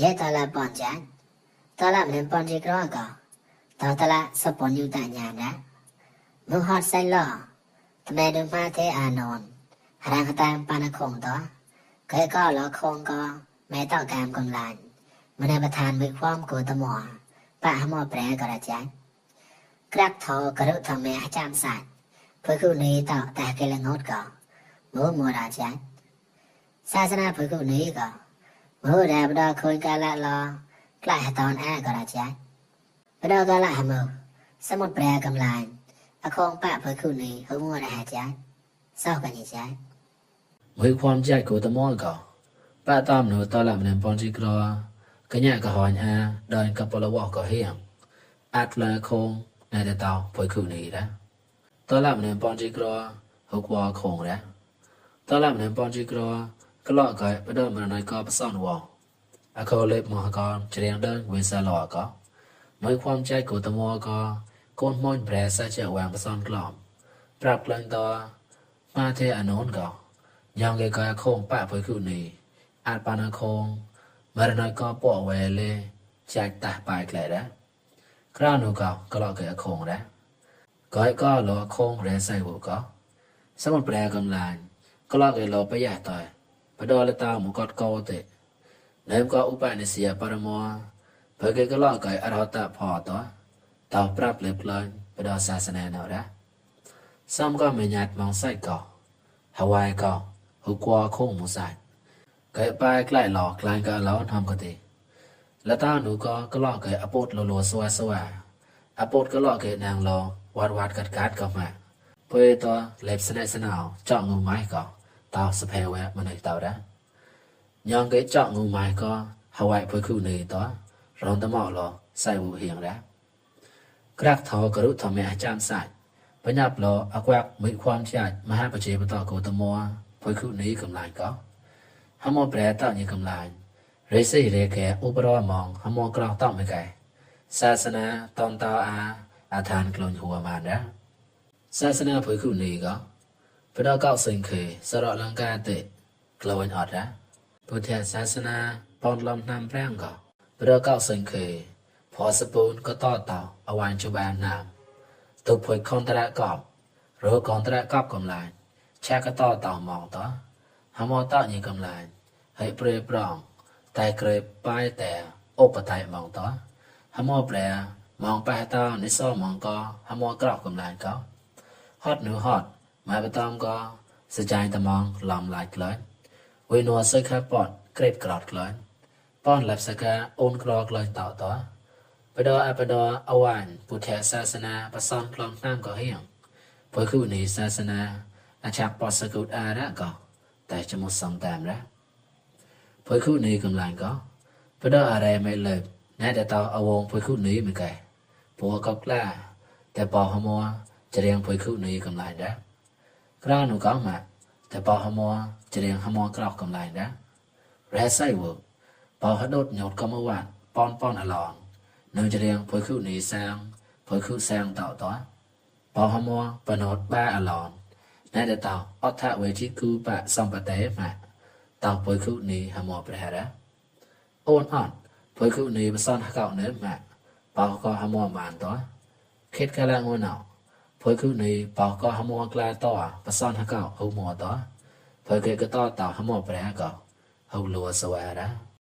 ye tala ponjan tala men ponji kro ko ta tala sapon yu ta nya na mu hot sai lo tme du ma the anon harang tam pana khong to ke ko lo khong ko me to kam kom lan maneประธานวิความโกตมอปะหมอแปรก็ละจันกรักทอกรุทำแม่อาจารย์ศาสตร์เพื่อคู่นี้ต่อแต่เกลงดก็มูมัวราจันศาสนาเพื่อคู่นี้ก็มูแดบดอคุยกาละลอกลายตอนก็ละจันบดอกาละหมูสมุดแปรกำลังอคงปะเพื่อคู่นี้หัวมัวราจันเศร้ากันยี่จันวิความใจโกตมอก็ปะตามหนูตอละมันปอนจิกรอกะญะกะหอนอาเดินกับปลวะก็เฮียงอัดลาคงในแต่เตาเพื่อคู่นี้นะตอละมันปอนจิกรอหกวาคงนะตอละมันปอนจิกรอกะเลาะก็ไปเดินมันในก็ประสอนวออะเขาเล็บมหกรเจริญเดินเวสาลอก็มีความใจโกตมอก็โกนมอนแปรซะจะวางประสอนกลอมปรับลังต่อมาเทอโนนก็ยังเกกะคงปะเพื่อคู่นี้อาจปานาคงมารนอยก็ปอเวเลจากตาปลายแกลนะคราวนูก็ลอเกะคงนะก็ลอคงเรใส่หูก็สมุดแปรกำลังก็ลอเกะลอไปยาต่อยไปดอเลตาหมูกอดโกเตเนมก็อุปนิเสียปรมอเพื่อก็ลอเกะอรหัตพอต่อต่อปรับเล็บเลยไปดอศาสนาเนานะซ้ำก็ไม่หยัดมองใส่ก็ฮาวายก็หูกวาคงหมูใส่เกะไปใกล้หลอกกลายก็แล้วทำก็ดีแล้วตาหนูก็ลอกเกะอปดโลสวาอปดก็ลอกเกะนางรอวัดกัดก็มาเพื่อตัวเล็บสนสนาวเจาะงูไม้ก็ตาสะเพแวะมันในเตาได้ยังเกะเจาะงูไม้ก็หาวายเพื่อคู่นี้ตัวร้อนตะหมอรอใส่หูเหียงได้กรักทอกรุทำแม่อาจารย์ศาสตร์ปัญญาปลออากวักมีความชาติมหาปเจปตอโกตมัวเพื่อคู่นี้กำลังก็หมอแปรต่อยี่กำลังเรซี่เรแกอุปรอมองหมอกรองต้องไม่ไกลศาสนาตอนตาอาทานกลนหัวมานะศาสนาเพื่อคู่นี้ก็พระเก้าสิงเคสระลังกาเตกลวนอดนะพุทธศาสนาปอนลำนำแปลงก็พระเก้าสิงเคพอสปูนก็ต่อเต่าอวันจุบานนามตุผลคอนตระกอบหรือคอนตระกอบกำลังแช่ก็ต่อเต่ามองต่อหมอต่อยี่กำลังให้เปรย์ปรองแต่เกยป้ายแต่อุปไตยมองต่อหมอแปรมองไปต่อในซ้อมองก็หมอกรอบกำลังก็ฮอดหนูฮอดหมายไปตอมก็สะใจตะมองลำลายกลอนเวนัวเสกปอดเกรบกรอดกลอนป้อนหลับสกาโอนกรอกลอยต่อต่อไปดออวันพุทธศาสนาประสอนกลองน้ำก็เฮียงเพื่อคู่นี้ศาสนาอาชักปอดสกุดอาระก็แต่จะหมดสองตามแล้วเพื่อคู่นี้กำลังก็ไปดออะไรไม่เลิกแม้แต่ต่อเอาวงเพื่อคู่นี้ไม่ไกลผัวก็กล้าแต่ปอหมัวจะเรียงเพื่อคู่นี้กำลังแล้วกล้าหนูก็มาแต่ปอหมัวจะเรียงหมัวกรอกกำลังแล้วแร่ไส้เวิร์ปอหดดหยดก็เมื่อวานป้อนอลองหนูจะเรียงเพื่อคู่นี้แซงเพื่อคู่แซงต่อปอหมัวปนดบ้าอลอนแม้แต่ต่ออัฐเวทิคูปะสัมปเตมาต่อเพื่อคู่นี้หมัวประหารโอนอ่อนเพื่อคู่นี้ประสอนเก่าเนื้อมาปอก็หมัวมานต่อคิดกะละงูหนอเพื่อคู่นี้ปอก็หมัวกลายต่อประสอนเก่าหูหมัวต่อเพื่อเกก็ต่อหมัวประหารก็หูลัวสวาระ